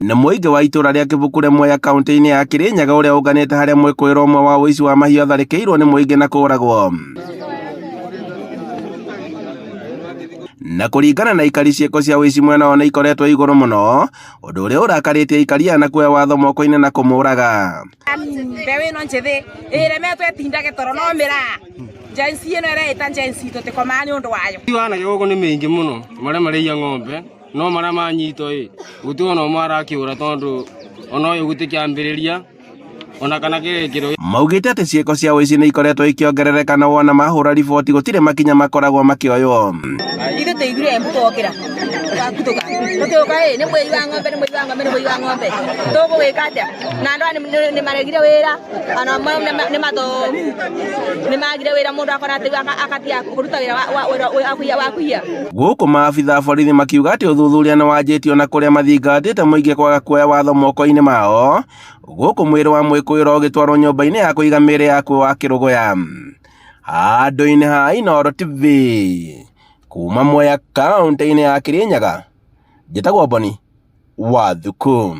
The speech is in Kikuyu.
Nĩ mũingĩ wa itũra rĩa Kĩbukure Mwea kaunti-inĩ ya Kirinyaga ũrĩa ũnganĩte harĩa mwĩkũĩrwo ũmwe wa ũici wa mahiũ atharĩkĩirwo nĩ mũingĩ na kũragwo. Na kũringana na aikari ciĩko cia ũici mwena wao nĩ ikoretwo igũrũ mũno, ũndũ ũrĩa ũrakarĩtie aikari aya na kuoya watho moko-inĩ na kũmũraga. Mbeũ ĩno njĩthĩ ĩremetwo ĩtindage toro no mĩraa Gen Z ĩno ĩreĩta Gen Z tũtikomaga nĩ ũndũ wayo. Wana gĩgũkũ nĩ mĩingĩ mũno marĩa marĩia ng'ombe no marĩa manyitwo ĩ gũtirĩ ona ũmwe arakĩũra tondũ ona ũyũ gũtirĩ kĩambĩrĩria ona kana kĩrĩkĩro. Maugĩte atĩ ciĩko cia ũici nĩ ikoretwo ikĩongerereka na wona mahũra riboti gũtirĩ makinya makoragwo makĩoywo. Ithuĩ tũiguire embu twokĩra twakutũka tũkĩũka ĩ nĩ mwĩi wa ng'ombe nĩ mwĩi wa ng'ombe nĩ mwĩi wa ng'ombe tũgũgĩka atĩa na andũ aya nĩ maregire wĩra ona amwe nĩ mathomu nĩ magire wĩra mũndũ akona atĩ akatiga kũruta wĩra wa kũiya. Gũkũ maabitha a borithi makiuga atĩ ũthuthuria nĩ wanjĩtio na kũrĩa mathingatĩte mũingĩ kwaga kuoya watho moko-inĩ mao, gũkũ mwĩrĩ wa mwĩkũĩrwo ũgĩtwarwo nyũmba-inĩ ya kũiga mĩĩrĩ ya akuũ wa Kĩrũgũya. Handũ-inĩ ha Inooro TV, kuma Mwea kaũntĩ-inĩ ya Kĩrĩnyaga, njĩtagwo Boni wa Thuku.